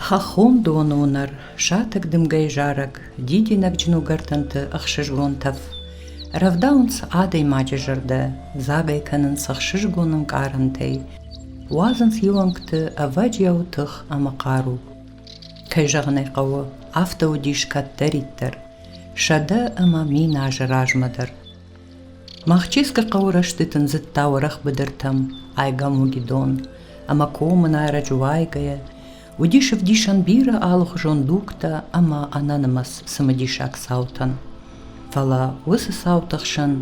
Хӕххон доны уынӕр, сатӕг дымгӕйы зарӕг, дидинӕгджын угӕрдӕнты ӕхсызгон тӕф рӕвдауынц адӕймаджы зӕрдӕ, дзагӕй кӕнынц ӕхсызгон ӕнкъарӕнтӕй, уадзынц йе уӕнгты ӕвӕджиау тых ӕмӕ хъару. Кӕй зӕгъын ӕй хъӕуы, афтӕ уыдис кӕддӕриддӕр, 110 000 азы размӕ дӕр. Махческы хъӕуы рӕзты тындзыдта уӕрӕх быдыртӕм Айгамуги дон, ӕмӕ комы нарӕджы уайгӕйӕ, уыдис ӕвдисӕн бирӕ алыхуызон дугтӕ ӕмӕ ӕнӕнымӕц цымыдисаг цаутӕн. Фӕлӕ уыцы цауты хсӕн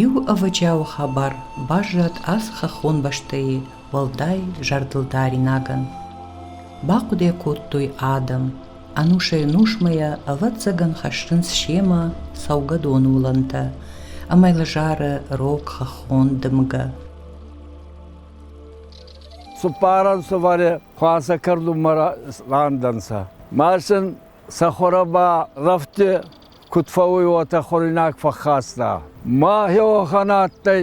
иу ӕвӕджиауы хабар баззад ацы хӕххон бӕстӕйы уӕлдай зӕрдылдаринагӕн. Бахъуыды йӕ кодтой адӕм, ӕнусӕй-ӕнусмӕ йӕ, ӕвӕццӕгӕн, хӕссынц семӕ цӕугӕдоны уылӕнтӕ ӕмӕ йыл зары рог хӕххон дымгӕ. Цуппар ӕнсувӕри хуасӕ кӕрдунмӕ рандӕнцӕ. Ма син сӕ хуӕрӕ ба рӕфти куд фӕууй, уотӕ хуӕруйнаг фӕххаста. Ма хеуӕхӕн адтӕй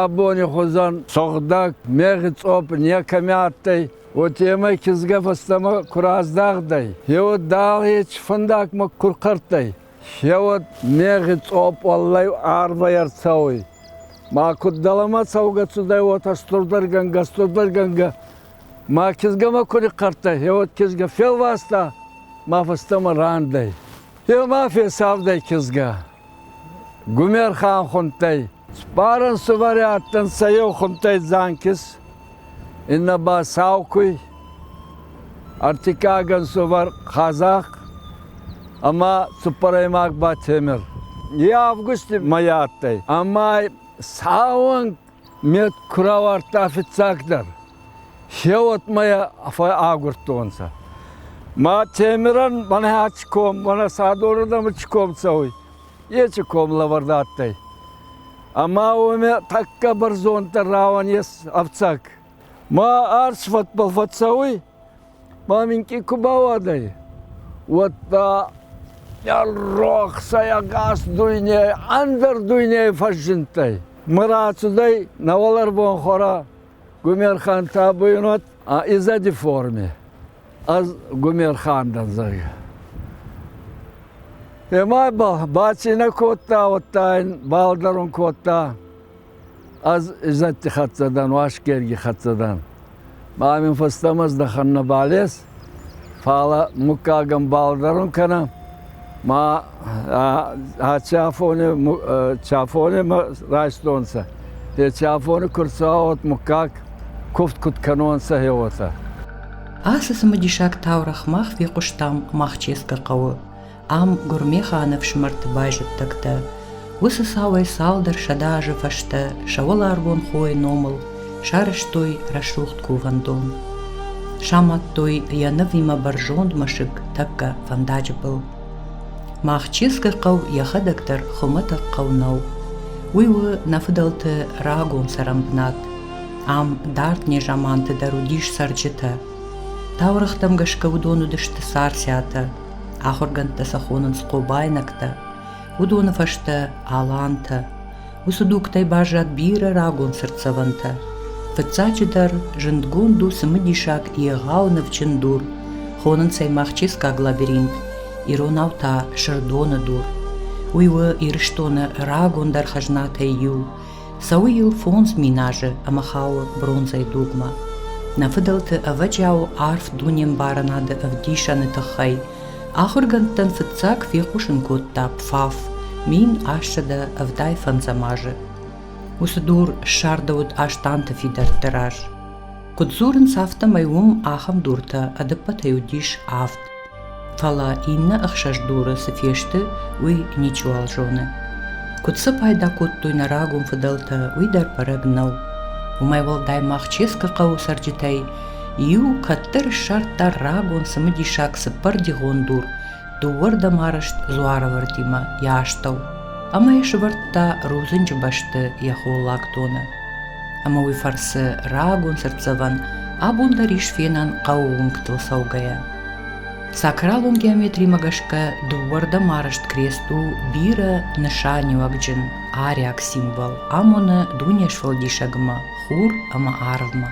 абони хузӕн сугъдӕг мегъи цъопп некӕми адтӕй, уотемӕй кизгӕ фӕстӕмӕ ку раздагъдӕй, еуӕд дӕлгъеч фӕндагмӕ ку рхъӕрттӕй, еуӕд мегъи цъопп уӕллӕй арвӕй ӕрцӕуй. Ма куд дӕлӕмӕ цӕугӕ цудӕй, уотӕ стурдӕргӕнгӕ, стурдӕргӕнгӕ ма кизгӕмӕ ку нихъхъӕрттӕй, еуӕд кизгӕ фелваста, ма фӕстӕмӕ рандӕй. Е ма фесавдӕй кизгӕ. Гумерхан хундтӕй. Цуппар ӕнсувӕри адтӕнцӕ, еу хундтӕй Дзанкис, иннӕ ба Саукуй, ӕртиккаг ӕнсувӕр Хъазахъ ӕма цуппӕрӕймаг ба Темир. Е августи мӕйӕ адтӕй ӕма сауӕнг мет ку равардта фиццагдӕр, хеуӕтмӕ агурдтонцӕ. Ма Темирӕн мӕнӕ аци ком, мӕнӕ Садорӕдӕмӕ ци ком цӕуй, еци ком лӕвӕрд адтӕй. Ӕма уоми тӕккӕ бӕрзонддӕр рауӕн ес ӕфцӕг. Ма арс фӕдбӕл фӕццӕуй, ма минкъий ку бауадӕй, уӕдта рохсӕй ӕгас дуйней, ӕндӕр дуйней фӕззиндтӕй. Ма рацудӕй нӕ уӕларвон хуӕрӕ Гумерхан табуйнот изӕди форми. Ӕз Гумерхан дӕн, зӕгъгӕ. Ӕма бацийнӕ кодта, уӕдта ин балдӕрун кодта. Ӕз изӕдти хӕццӕ дӕн, Уасгерги хӕццӕ дӕн. Ма мин фӕстӕмӕ здӕхӕн нӕбал ес, фалӕ муггагӕн балдӕрун кӕнӕ. Ма аци афони ци афони мӕ райстонцӕ, еци афони ку рцӕуа, муггаг куывд куд кӕнонцӕ, гъе уотӕ. Ацы цымыдисаг таурӕгъ мах фехъуыстам Махческы хъӕуы. Ам Гуырмеханы ӕфсымӕрты байзӕддӕгтӕ уыцы цауӕй цалдӕр сӕдӕ азы фӕстӕ сӕ уӕларвон хойы номыл сарӕзтой рӕсугъд кувӕндон. Самадтой йӕ нывимӕ бӕрзонд мӕсыг тӕккӕ фӕндаджы был. Махческы хъӕу йӕхӕдӕг дӕр хуымӕтӕг хъӕу нӕу. Уый у нӕ фыдӕлты рагон цӕрӕнбынат. Ам дард незаманты дӕр уыдис цӕрджытӕ. Таурӕгътӕм гӕсгӕ уыдон уыдысты царциатӕ, ахуыргӕндтӕ сӕ хонынц хъобайнӕгтӕ, уыдоны фӕстӕ алантӕ. Уыцы дугтӕй баззад бирӕ рагон цыртдзӕвӕнтӕ. Фыццаджыдӕр зындгонд у цымыдисаг егъау нывджын дур, хонынц ӕй Махческаг лабиринт, иронау та Сырдоны дур. Уый у Ирыстоны рагондӕр хӕзнатӕй иу, Цӕуы йыл 5000 азы ӕмӕ хауы бронзӕйы дугмӕ. Нӕ фыдӕлты ӕвӕджиауы арф дунембарынады ӕвдисӕны тыххӕй ахуыргӕндтӕн фыццаг фехъусын кодта Пфаф 1875 азы. Уыцы дур ссардӕуыд Астанты фидӕртты раз. Куыд дзурынц, афтӕмӕй уым ахӕм дуртӕ ӕдӕппӕтӕй уыдис авд. Фӕлӕ иннӕ ӕхсӕз дуры цы фесты, уый ничиуал зоны. Куыд сӕ пайда кодтой нӕ рагон фыдӕлтӕ, уый дӕр бӕрӕг нӕу. Уымӕй уӕлдай Махческы хъӕуы цӕрджытӕй иу кӕддӕр ссардта рагон цымыдисаг цыппӕрдигъон дур дыууӕрдӕм арӕзт дзуарӕвӕрдимӕ йӕ астӕу ӕмӕ йӕ сӕвӕрдта рудзынджы бӕсты йӕ холлагдоны. Ӕмӕ уый фӕрцы рагон цыртдзӕвӕн абон дӕр ис фенӕн хъӕуы уынгтыл цӕугӕйӕ. Сакралон геометримӕ гӕсгӕ дыууӕрдӕм арӕзт крест у бирӕ нысаниуӕгджын ариаг символ, амоны дунесфӕлдисӕгмӕ, хур ӕмӕ арвмӕ.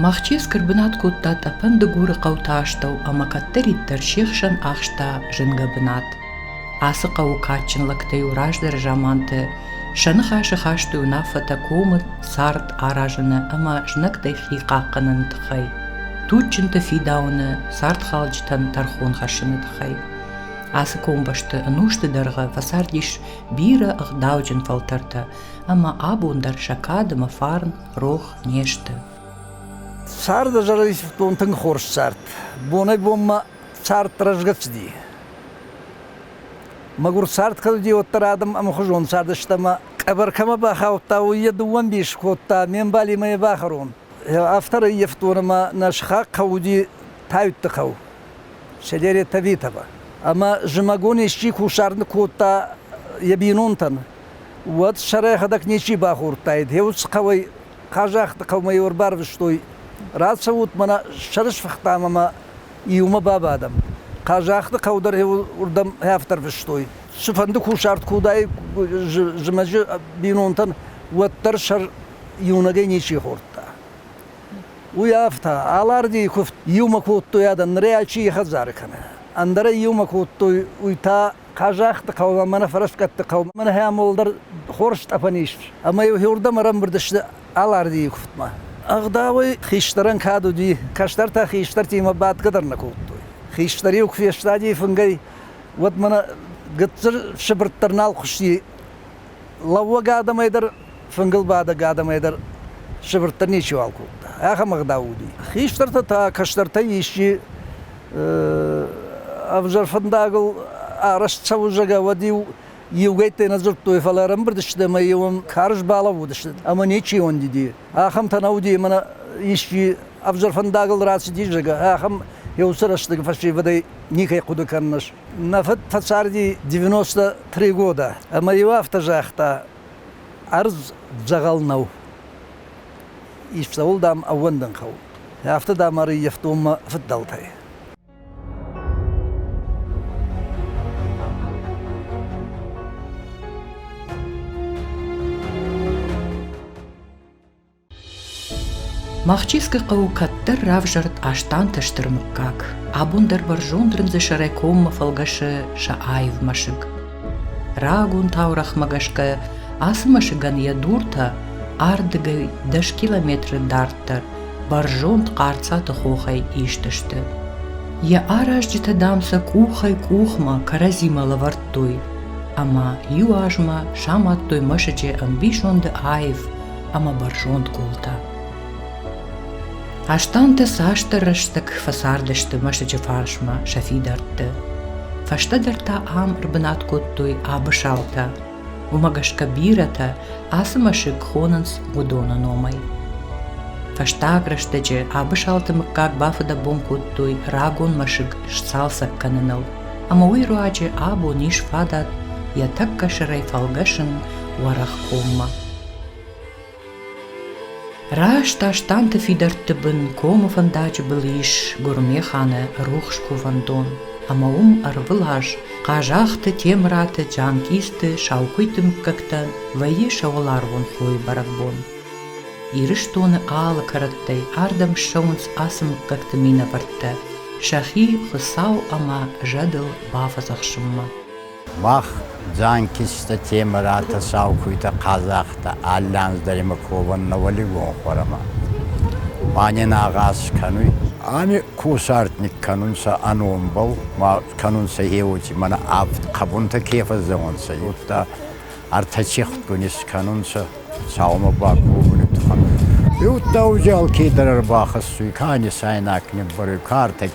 Махческ ӕрбынат кодта тъӕпӕн Дыгуры хъӕуты астӕу ӕмӕ кӕддӕриддӕр се хсӕн ахста зынгӕ бынат. Ацы хъӕуы кадджын лӕгтӕ-иу раздӕры заманты сӕ ныхасы хастой уынаффӕтӕ комы цард аразыны ӕмӕ знӕгтӕй хи хъахъхъӕныны тыххӕй, туджджынты фидауыны, цардхалджытӕн тӕрхон хӕссыны тыххӕй. Ацы комбӕсты ӕнусты дӕргъы фӕцардис бирӕ ӕгъдауджын фӕлтӕртӕ ӕмӕ абон дӕр сӕ кад ӕмӕ фарн рох не сты. Царды зӕрдӕ тынг хорз цард. Бонӕй-бонмӕ цард рӕзгӕ цыди. Мӕгуыр цард кӕд уыди, уӕддӕр адӕм ӕмхуызон цардысты ӕмӕ къӕбӕр кӕмӕ бахаудта, уый йӕ дыууӕ ӕмбис кодта, ме мбалимӕ йӕ бахӕрон. Афтӕ ӕрӕййӕфтон ӕмӕ нӕ сыхаг хъӕу уыди Тайутты хъӕу, Селере Тавитова. Ӕмӕ зымӕгон исчи кусарт кодта йӕ бинонтӕн, уӕд сӕрӕхӕдӕг ничи бахордтаид. Еуц хъӕуӕй Хъазахты хъӕумӕ-иу ӕрбарвыстой, рацӕут мӕнӕ сӕрысфыхтам ӕмӕ иумӕ бабадӕм. Хъазахты хъӕу дӕр уырдӕм афтӕ ӕрвыстой. Цыфӕнды кусарт куы уыдаид зымӕджы бинонтӕн, уӕддӕр сӕр иунӕгӕй ничи хордта. Уый афтӕ, Алардийы куывд иумӕ кодтой адӕм, нырӕй алчи йӕ хӕдзары кӕны. Ӕндӕрӕй иумӕ кодтой, уый та Хъазахты хъӕумӕ, мӕнӕ Фӕрӕскъӕтты хъӕумӕ, мӕнӕ хӕмол дӕр хорз тъӕпӕн ис. Ӕмӕ-иу уырдӕм ӕрӕмбырд сты Алардийы куывдмӕ. Ӕгъдауӕй хистӕрӕн кад уыди, кӕстӕртӕ хистӕртимӕ бадгӕ дӕр нӕ кодтой. Хистӕр-иу куы фестади фынгӕй, уӕд мӕнӕ гыццыл сыбыртт дӕр нал хъуысти. Лӕууӕг адӕмӕй дӕр, фынгыл бадӕг адӕмӕй дӕр сыбыртт дӕр ничиуал кодта. Ахӕм ӕгъдау уыди. Хистӕртӕ та кӕстӕртӕй исчи ӕвзӕр фӕндагыл арӕзт цӕуы, зӕгъгӕ, уӕд-иу иугӕйттӕй нӕ дзырдтой, фӕлӕ ӕрӕмбырд сты ӕмӕ-иу ӕм карз балӕууыдысты ӕмӕ ничи уӕндыди. Ахӕмтӕ нӕ уыди, ӕмӕ исчи ӕвзӕр фӕндагыл рацыди, зӕгъгӕ, ахӕм еуцы рӕстӕг фӕсивӕдӕй никӕй хъуыды кӕнынц. Нӕ фыд фӕцарди 93 года, ӕмӕ-иу афтӕ загъта, ӕрдз дзӕгъӕл нӕу. Истӕуыл, дам, ӕууӕндын хъӕуы. Афтӕ, дам, ӕрыййӕфтон мӕ фыддӕлтӕй. Махческы хъӕу кӕддӕр равзӕрд Астанты стыр мыггаг. Абон дӕр бӕрзонд рындзы сӕрӕй коммӕ фӕлгӕсы сӕ аив мӕсыг. Рагон таурӕгъмӕ гӕсгӕ ацы мӕсыгӕн йӕ дуртӕ ардыгӕй 10 километры дарддӕр бӕрзонд Хъарцаты хохӕй ист сты. Йӕ аразджытӕ, дам, сӕ къухӕй къухмӕ кӕрӕдзимӕ лӕвӕрдтой ӕмӕ иу азмӕ самадтой мӕсыджы ӕмбисонды аив ӕмӕ бӕрзонд къултӕ. Астантӕ цасдӕр рӕстӕг фӕцардысты мӕсыджы фарсмӕ сӕ фидӕртты. Фӕстӕдӕр та ам ӕрбынат кодтой Абысалтӕ. Уымӕ гӕсгӕ бирӕтӕ ацы мӕсыг хонынц уыдоны номӕй. Фӕстаг рӕстӕджы Абысалты мыггаг бафыдӕбон кодтой рагон мӕсыг сцалцӕг кӕныныл, ӕмӕ уый руаджы абон ис фадат йӕ тӕккӕ сӕрӕй фӕлгӕсын уӕрӕх коммӕ. Раст Астанты фидӕртты бын комы фӕндаджы был ис Гуырмеханы рухс кувӕндон, ӕмӕ уым ӕрвылаз Хъазахты, Темыраты, Джанкъисты, Саукуыйты мыггӕгтӕн вӕййы сӕ уӕларвон хойы бӕрӕгбон. Ирыстоны алы кӕрӕттӕй ардӕм ссӕуынц ацы мыггӕгты минӕвӕрттӕ сӕхи Хуыцау ӕмӕ зӕдыл бафӕдзӕхсынмӕ. Мах Дзанкистӕ, Темыратӕ, Саукуйтӕ, Хъазахтӕ алли анз дӕр имӕ ковӕн нӕ уӕлигон хуӕрӕмӕ. Ма нин агъаз кӕнуй. Ами косарт никкӕнунцӕ ӕ номбӕл, ма кӕнунцӕ хеуоти, мӕнӕ авд хъӕбунтӕ ке фӕззӕгъунцӕ, удта ӕртӕ чихтгун искӕнунцӕ, саумӕ баковуни туххӕн. Удта уже алкедӕр ӕрбахӕссуй, ка нисайнаг ниббаруй, ка ӕртӕ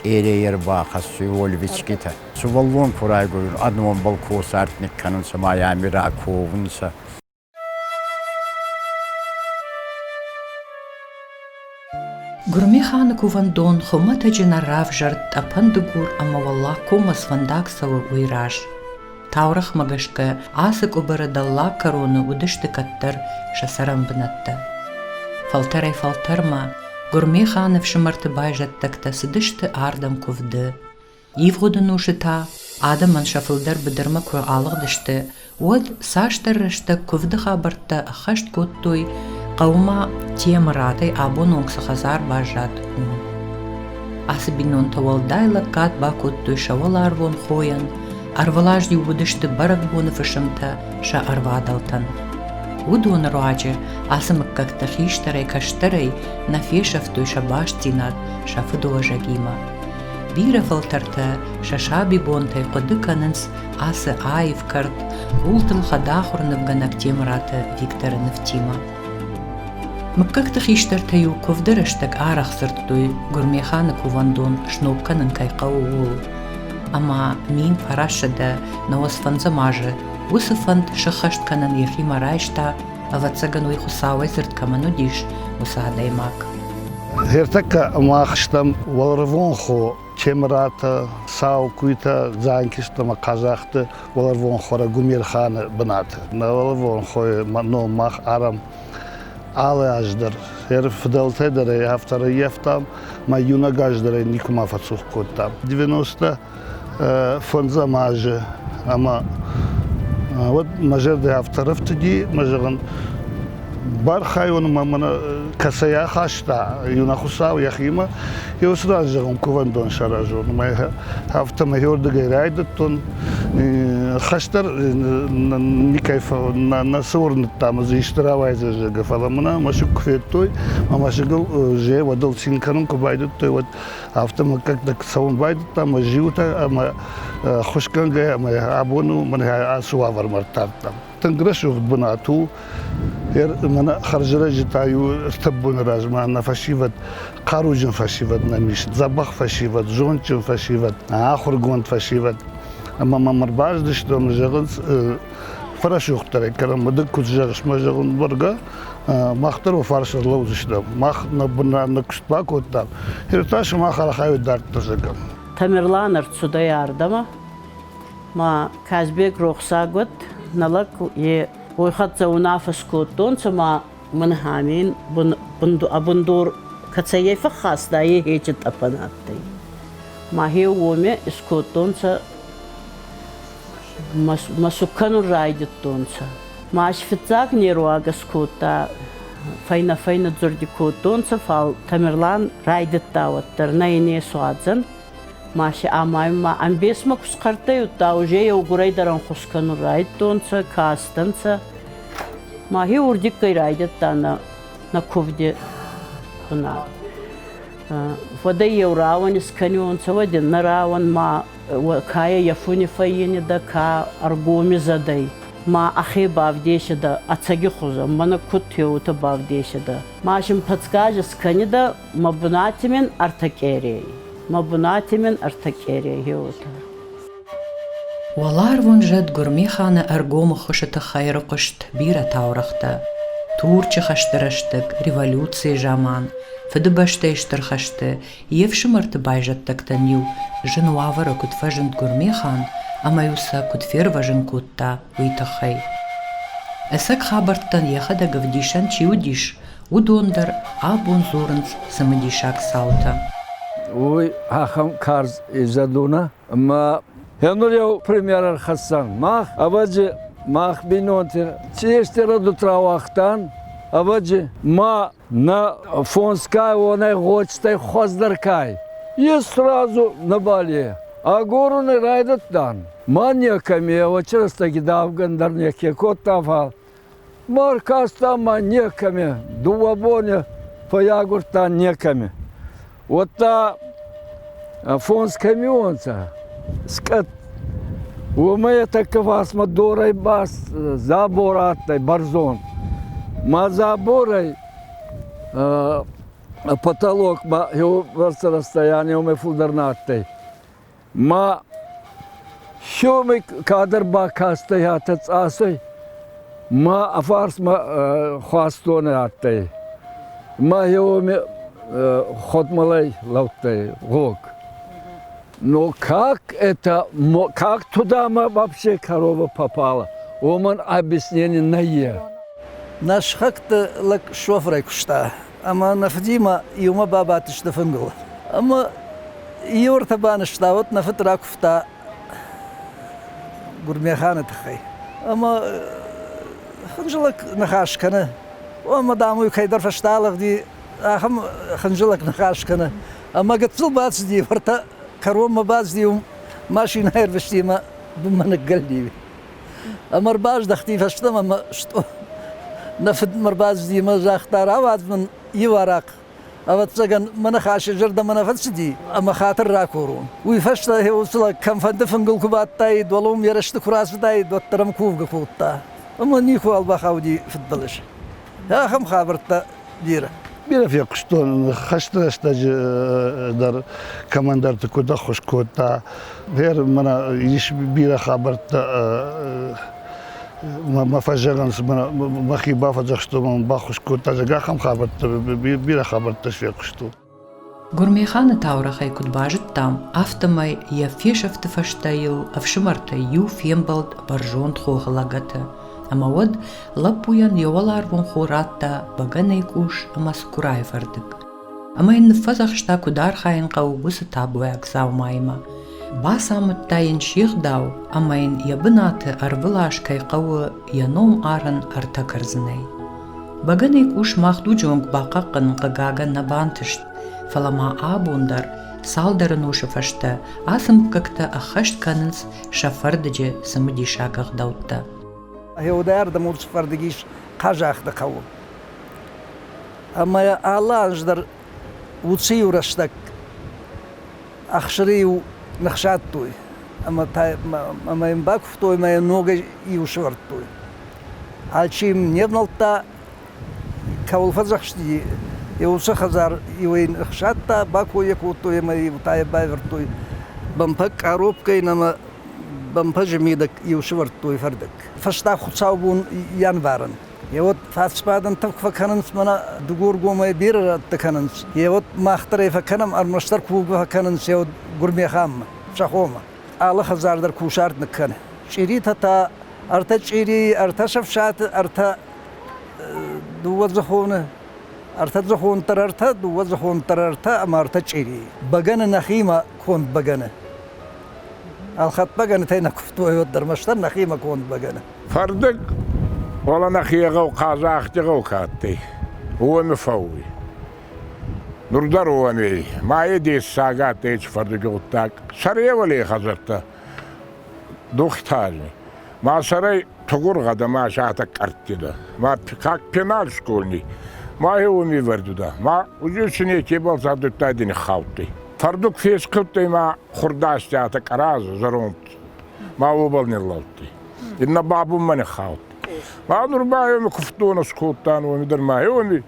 къерей ӕрбахӕссуй уолвичкитӕ. Сувӕллон ку райгуруй, ӕ номбӕл косарт никкӕнунцӕ ма ами раковунцӕ. Гуырмеханы кувӕндон хуымӕтӕджы нӕ равзӕрд тъӕпӕн Дыгур ӕмӕ Уӕллагкоммӕ цы фӕндаг цӕуы, уый раз. Таурӕгъмӕ гӕсгӕ ацы къуыбыры дӕллаг кӕроны уыдысты кӕддӕр сӕ цӕрӕнбынӕттӕ. Фӕлтӕрӕй-фӕлтӕрмӕ Гуырмеханы ӕфсымӕрты байзӕддӕгтӕ цыдысты ардӕм куывды. Ивгъуыд ӕнусы та адӕмӕн сӕ фылдӕр быдырмӕ куы алыгъдысты, уӕд цасдӕр рӕстӕг куывды хабӕрттӕ ӕххӕст кодтой Хъӕуы ма Темыратӕй абоны онг цы хӕдзар баззад, уым. Ацы бинонтӕ уӕлдай лӕггад бакодтой сӕ уӕларвон хойӕн, ӕрвылаз-иу уыдысты бӕрӕгбоны фысымтӕ сӕ ӕрвадӕлтӕн. Уыдоны руаджы ацы мыггӕгтӕ хистӕрӕй-кӕстӕрӕй нӕ фесӕфтой сӕ бастдзинад сӕ фыдуӕзӕгимӕ. Бирӕ фӕлтӕртӕ сӕ сабибонтӕй хъуыды кӕнынц ацы аив кӕрт къултыл хӕдахуыр нывгӕнӕг Темыраты Викторы нывтимӕ. Мыггӕгты хистӕртӕ-иу куывды рӕстӕг арӕх дзырдтой, Гуырмеханы кувӕндон сног кӕнын кӕй хъӕуы, ууыл. Ӕмӕ 1995 азы уыцы фӕнд сӕххӕст кӕнын йӕхимӕ райста, ӕвӕццӕгӕн уый Хуыцауӕй дзырд кӕмӕн уыдис, уыцы адӕймаг. Ӕртӕккӕ мах стӕм уӕларвон хо Темыратӕ, Саукуйтӕ, Дзанкисты ӕмӕ Хъазахты уӕларвон хоры Гуымирханы бынаты. Нӕ уӕларвон хойы ном мах арӕм алы аз дӕр. Фыдӕлтӕй дӕр ӕй афтӕ ӕрӕййӕфтам, мӕ иунӕг аз дӕр ӕй никуыма фӕцух кодтам. 90 фӕндзӕм азы ӕмӕ уӕд мӕ зӕрдӕ афтӕ рӕфтыди, мӕ зӕгъын, бархайон ӕмӕ мӕнӕ кӕцӕй ахаста иунӕг Хуыцау йӕхимӕ, уыцы раз зӕгъын кувӕндон саразон. Ӕмӕ афтӕмӕй уырдыгӕй райдыдтон. Хӕстӕр никӕй нӕ цы уырныдта, ӕмӕ дзы исты рауайдзӕн, зӕгъгӕ, фӕлӕ мӕнӕ мӕсыг куы федтой, ӕмӕ мӕсыгыл зе уӕд ыл цин кӕнын куы байдыдтой, уӕд афтӕ мыггӕгтӕ цӕуын байдыдта ӕмӕ зиутӕ ӕмӕ хуысгӕнгӕ ӕмӕ абон у мӕнӕ ацы уавӕрмӕ ӕртардтам. Тынг рӕсугъд бынат у. Мӕнӕ хӕрзрӕджы та иу ӕртӕ боны размӕ нӕ фӕсивӕд, хъаруджын фӕсивӕд нӕм ис, дзӕбӕх фӕсивӕд, зондджын фӕсивӕд, ахуыргонд фӕсивӕд. Ӕмӕ мӕм ӕрбацыдысты ӕмӕ зӕгъынц, фӕрӕсугъддӕрӕй кӕнӕм, мыды куыд зӕгъыс, мӕ зӕгъын, бӕргӕ, мах дӕр уӕ фарс ӕрлӕудзыстӕм, мах нӕ бынат нӕ куыст бакодтам, Гъе та сымах архайут дарддӕр, зӕгъӕм. Тамерлан ӕрцудӕй ардӕмӕ, ма Казбек рохсаг уӕд, нӕ лӕг е уой хӕццӕ унаффӕ скодтонцӕ ма мӕн хамин бундор кӕцӕй фӕххаста, е хечи тъӕпӕн адтӕй. Ма хе уоми искодтонцӕ мӕсуг кӕнун райдӕдтонцӕ. Ма ӕз фиццаг не руагӕс кодта, фӕйнӕ-фӕйнӕ дзурди кодтонцӕ, фал Тамерлан райдӕдта уӕддӕр, нӕ ин не суадзӕн. Ма си ӕма ӕмбесмӕ ку схъӕрттӕй, удта уже еугурӕй дӕр ӕнхус кӕнун райдӕдтонцӕ, кастӕнцӕ. Ма хе урдиггӕй райдӕдта нӕ, нӕ кувди бунат. Уӕдӕй еу рауӕн искӕниуонцӕ, уӕд иннӕ рауӕн ма ка йӕ фуни фӕййинидӕ, ка ӕргоми задӕй. Ма ӕхе бавдесидӕ ӕцӕги хузӕн, мӕнӕ куд теутӕ бавдесидӕ. Ма син подсказ скӕнидӕ, мӕ бунати мин ӕртӕ къерей, мӕ бунати мин ӕртӕ къерей гъеуотӕ. Уӕларвон зӕд Гуырмеханы ӕргом ӕххуысы тыххӕй ӕрыхъуыст бирӕ таурӕгътӕ. Турчы хӕсты рӕстӕг, революцийы заман, Фыдыбӕстӕйы Стыр хӕсты йе фсымӕрты байзӕддӕгтӕн-иу зын уавӕры куыд фӕзынд Гуырмехан ӕмӕ-иу сӕ куыд фервӕзын кодта, уый тыххӕй. Ӕцӕг хабӕрттӕн йӕхӕдӕг ӕвдисӕн чи уыдис, уыдон дӕр абон дзурынц цымыдисаг цаутӕ. Уый ахӕм карз изӕдуна, ӕмӕ Гъенур еу пример ӕрхӕссӕн. Мах, ӕвӕдзи, мах бийнонти ци рӕдуд рауагътан, ӕвӕдзи, ма нӕ фонскай уонӕй гъочтӕй хуӕздӕр кай. И сразу нӕбал е. Агоруни райдӕдтан. Ма некӕми, ӕвӕчи рӕстӕги давгӕн дӕр неке кодта, фал ма ӕркастан ма некӕми. Дууӕ бони фӕййагурдтан некӕми. Уӕдта фонс кӕми уонцӕ, скъӕт. Уомӕй ӕ тӕккӕ фарсмӕ дорӕй баст забор адтӕй бӕрзонд. Ма заборӕй потолокмӕ еу расстояние уомӕй фулдӕр нӕ адтӕй. Ма сёмӕй кадӕр бакастӕй атӕ цъасӕй, ма ӕ фарсмӕ хуастонӕ адтӕй. Ма еуми ходмалӕй лӕудтӕй гъог. Но как это, как туда вообще корова попала, уымӕн объяснение нӕййе. Нӕ сыхӕгты лӕг шофырӕй куыста, ӕмӕ нӕ фыдимӕ иумӕ бабадтысты фынгыл. Ӕмӕ иуыртӕ банызта, уӕд нӕ фыд ракуывта Гуырмеханы тыххӕй. Ӕмӕ хынджылӕг ныхас кӕны. Омӕ, дам, уый кӕйдӕр фӕстӕ алыгъди, ахӕм хынджылӕг ныхас кӕны. Ӕмӕ гыццыл бацыди, уӕртӕ кӕронмӕ бацыди, уым машинӕ ӕрвысти ӕмӕ бынмӕ ныггӕлди. Ӕмӕ ӕрбаздӕхти фӕстӕмӕ ӕмӕ нӕ фыдмӕ ӕрбацыди ӕмӕ загъта, рауадз мын иу арахъ. Ӕвӕццӕгӕн, мӕ ныхасы зӕрдӕмӕ нӕ фӕцыди ӕмӕ хатыр ракурон. Уый фӕстӕ уыцы лӕг кӕмфӕнды фынгыл куы бадтаид, уӕлӕуым йӕ рӕзты куы рацыдаид, уӕддӕр ӕм кувгӕ кодта. Ӕмӕ никуал бахауди фыдбылыз. Ахӕм хабӕрттӕ бирӕ. Бирӕ фехъуыстон, хӕсты рӕстӕджы дӕр кӕмӕндӕрты куыд ӕххуыс кодта. Гъер мӕнӕ ис бирӕ хабӕрттӕ мӕ фӕзӕгъынц, мӕхи бафӕдзӕхстон, мӕ баххуыс кодта, зӕгъгӕ, ахӕм хабӕрттӕ, бирӕ хабӕрттӕ фехъуыстон. Гуырмеханы таурӕгъӕй куыд базыдтам, афтӕмӕй йӕ фесӕфты фӕстӕ йыл ӕфсымӕртӕй иу фембӕлд бӕрзонд хохы лӕгӕты, ӕмӕ уӕд лӕппуйӕн йӕ уӕларвон хо радта бӕгӕныйы къус ӕмӕ цыкурайы фӕрдыг. Ӕмӕ йын ныффӕдзӕхста, куыд архайын хъӕуы уыцы табуйаг дзаумаимӕ. Бацамыдта йын се гъдау ӕмӕ йын йӕ бынаты ӕрвылаз кӕй хъӕуы йӕ ном арын ӕртӕ кӕрдзынӕй. Бӕгӕныйы къус мах дуджы онг бахъахъхъӕнын хъыгагӕн нӕ бантыст, фӕлӕ ма абон дӕр, цалдӕр ӕнусы фӕстӕ, ацы мыггӕгтӕ ӕххӕст кӕнынц сӕ фӕрдыджы цымыдисаг ӕгъдӕуттӕ. Гъеуыдӕрдӕм урс фӕрдыг ис Хъазахты хъӕуы. Ӕмӕ алы аз дӕр уыцы иу рӕстӕг ӕхсыры-иу ныхсадтой ӕмӕ та ӕмӕ йын бакуывтой ӕмӕ йӕ ногӕй иу сӕвӕрдтой. Алчи йын не внӕлдта, кӕуыл фӕдзӕхсти, йӕ уыцы хӕдзар иуӕй ныхсадта, бакой йӕ кодтой ӕмӕ иу та йӕ байвӕрдтой бӕмпӕг къаробкӕйы ӕмӕ бӕмпӕджы мидӕг иу сӕвӕрдтой фӕрдыг. Фӕстаг хуыцаубон январӕн. Еуӕд фацбадӕнтӕ куы фӕкӕнынц, мӕнӕ Дыгургомӕй бирӕ рӕтты кӕнынц. Еуӕд мах дӕр ӕй фӕкӕнӕм, ӕрмӕстдӕр кувгӕ фӕкӕнынц еуӕд Гуырмеханмӕ, Сӕхомӕ. Алы хӕдзар дӕр кусарт ныккӕны. Чъиритӕ та ӕртӕ чъирийы, ӕртӕ сӕфсаты, ӕртӕ дыууӕдзыхоны, ӕртӕдзыхон дӕр ӕртӕ, дыууӕдзыхон дӕр ӕртӕ ӕмӕ ӕртӕ чъирийы. Бӕгӕны нӕхимӕ конд бӕгӕны. Ӕлхӕд бӕгӕнытӕй нӕ куывтой, уӕд ӕрмӕстдӕр нӕхимӕ конд бӕгӕны. Фӕрдыг, уӕлӕ нӕхи егъау хъазахъти гъӕу ка адтӕй, уоми фӕууй. Нур дӕр уоми ма е дессаг адтӕй еци фӕрдуги гъуддаг. Сӕревӕлей хӕдзӕрттӕ духтари, ма сӕрӕй тугур гъӕдӕ ма сӕтӕ къӕрттидӕ, ма как пенал школьный, ма е уоми вӕрдудӕ, ма уже си некебал цардудтайдӕ ниххаудтӕй. Фӕрдуг фесхъиудтӕй ма хурдастиатӕ къӕразӕ зӕронд, ма уобӕл ниллӕудтӕй. Иннӕ бабунмӕ ниххаудтӕй. Ма нур ба еми кувддонӕ скодтан, уоми дӕр ма уоми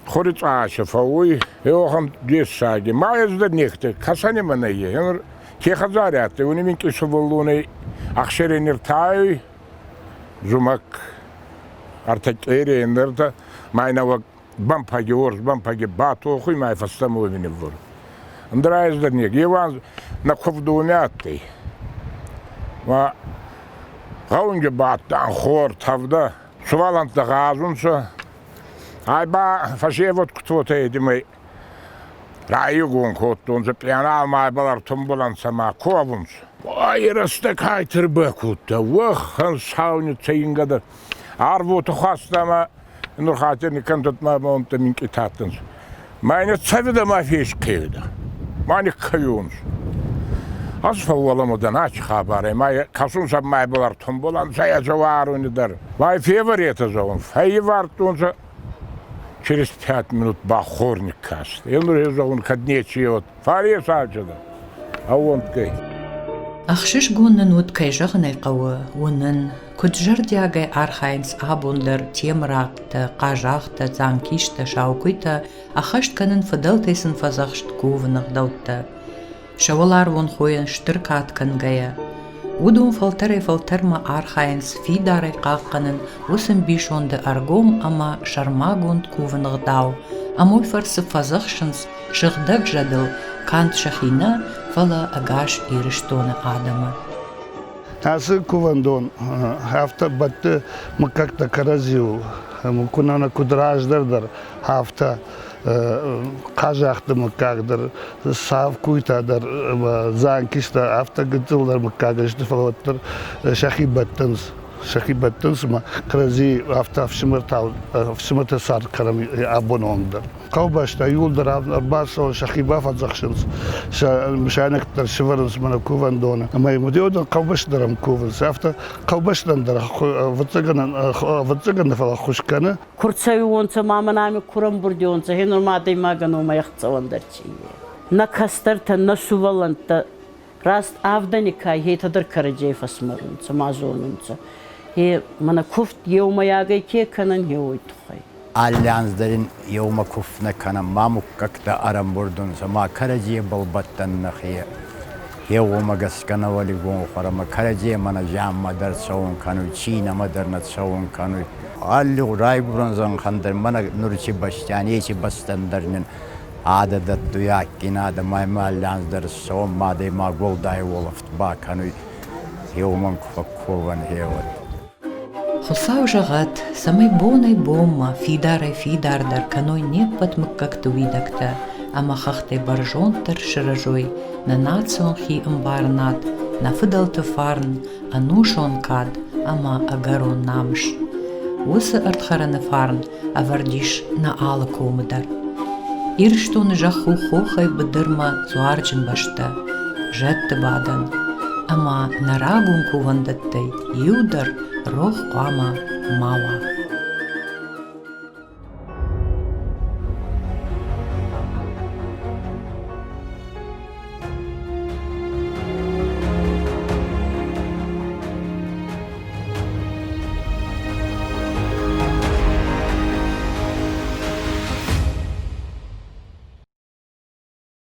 хори цъасӕ фӕууй, еуӕхӕн дессаги. Ма ӕз дӕр нехте, кӕсӕн имӕ нӕййе. Нур ке хӕдзари адтӕй, уони минкъий сувӕллонӕй ӕхсӕрӕ ниртайуй, зумӕг ӕртӕ къере ӕндӕртӕ, ма нӕуӕг бӕмпӕги, уорс бӕмпӕги батохуй, ма фӕстӕмӕ уоми ниввӕруй. Ӕндӕр ӕз дӕр не. Еуан нӕ кувдони адтӕй. Ма гъӕунги бадтан хор, тӕвдӕ, сувӕллӕнттӕ гъазунцӕ. Ай ба фӕсевӕд кутотӕ едимӕй райгон кодтонцӕ пъянал ма ибӕл ӕртумбулӕнцӕ ма ковунцӕ. Ой, рӕстӕг хайтир бакодта, уӕхӕн сауницӕ ингӕдӕр. Арвоты хуаста ма нур хатир никкӕнтӕд ма монтӕ минкъитӕ адтӕнцӕ. Ма ин цӕвидӕ ма фесхъеуидӕ, ма никкӕуонцӕ. Ӕз фӕууӕлӕмӕ дӕн аци хабарӕй, ма кӕсунцӕ ма ибӕл ӕртумбулӕнцӕ ӕзӕуаруни дӕр. Ма февӕретӕ зӕгъун, фӕййивардтонцӕ через 5 минут ба хор никкаст. Е нур зӕгъун, кӕд нечи уод. Фаресаджы ӕууӕндгӕй. Ӕхсызгон нын уыд, кӕй зӕгъын ӕй хъӕуы, уынын, куыд зӕрдиагӕй архайынц абон дӕр темырӕгътӕ, хъазахътӕ, дзанкистӕ, саукуыйтӕ ӕххӕст кӕнын фыдӕлтӕй сын фӕдзӕхст кувыны ӕгъдӕуттӕ. Сӕ уӕларвон хойӕн стыр кад кӕнгӕйӕ, уыдон фӕлтӕрӕй-фӕлтӕрмӕ архайынц фидарӕй хъахъхъӕнын уыцы ӕмбисонды ӕргом ӕмӕ сӕрмагонд кувыны ӕгъдау, ӕмӕ уый фӕрцы фӕдзӕхсынц сыгъдӕг зӕдыл канд сӕхи нӕ, фӕлӕ ӕгас Ирыстоны адӕмы. Ацы кувӕндон афтӕ бӕтты мыггӕгтӕ кӕрӕдзиуыл, куы куыд раздӕр дӕр, афтӕ хъазахъты мыггаг дӕр, Савкуйтӕ дӕр ӕмӕ Дзанкистӕ афтӕ гыццылдӕр мыггаг сты, фӕлӕ уӕддӕр сӕхи бӕттынц. сӕхи бӕттынц ӕмӕ кӕрӕдзи афтӕ ӕфсымӕртау ӕфсымӕрты цард кӕнӕм абоны онг дӕр. Хъӕубӕстӕ иууылдӕр ӕрбацӕуынц, сӕхи бафӕдзӕхсынц, сӕ мысайнӕгтӕ дӕр сӕвӕрынц мӕнӕ кувӕндоны. Ӕмӕ уыдон хъӕубӕсты дӕр ӕм кувынц. Афтӕ хъӕубӕстӕн дӕр ӕвӕццӕгӕн, нӕ фӕлӕ ӕххуыс кӕны. Ку рцӕуиуонцӕ ма мӕн ами ку рӕмбурдиуонцӕ, гьенур ма адӕймагӕн уомӕй ӕхцӕуӕндӕр ци е. Нӕ кӕстӕртӕ, нӕ сувӕллӕнттӕ раст авдӕни ка етӕ дӕр кӕрӕдзей фӕсмӕрунцӕ, ма зонунцӕ. Е мӕнӕ кувд еумӕйагӕй ке кӕнӕн, е уой туххӕй. Алли анз дӕр ин еумӕ кувд нӕ кӕнӕн, ма муггӕгтӕ ӕрӕмбурд унцӕ, ма кӕрӕдзебӕл бӕттӕн нӕхе. Е уомӕ гӕсгӕ нӕ уӕлигон хуӕрӕмӕ кӕрӕдземӕ нӕ зианмӕ дӕр цӕун кӕнуй, цийнӕмӕ дӕр нӕ цӕун кӕнуй. Алли райгурӕн зӕнхӕн дӕр мӕнӕ нур ци бӕстӕн, еци бӕстӕн дӕр нин адӕ дӕттуй адгин адӕм ӕма алли анз дӕр цӕуӕн адӕймаг уӕлдай уолӕфт бакӕнуй. Еумӕн ку фӕкковӕн, гъе уӕд. Хуыцау зӕгъӕд, цӕмӕй бонӕй-бонмӕ фидарӕй-фидардӕр кӕной не ппӕт мыггӕгты уидӕгтӕ ӕмӕ хӕхтӕй бӕрзонддӕр сырӕзой нӕ национ хиӕмбарынад, нӕ фыдӕлты фарн, ӕнусон кад ӕмӕ ӕгӕрон намыс. Уыцы ӕрдхӕрӕны фарн ӕвӕрд ис нӕ алы комы дӕр. Ирыстоны зӕхх у хохӕй быдырмӕ дзуарджын бӕстӕ, зӕдты бадӕн, ӕмӕ нӕ рагон кувӕндӕттӕй иу дӕр рох хъуамӕ ма уа.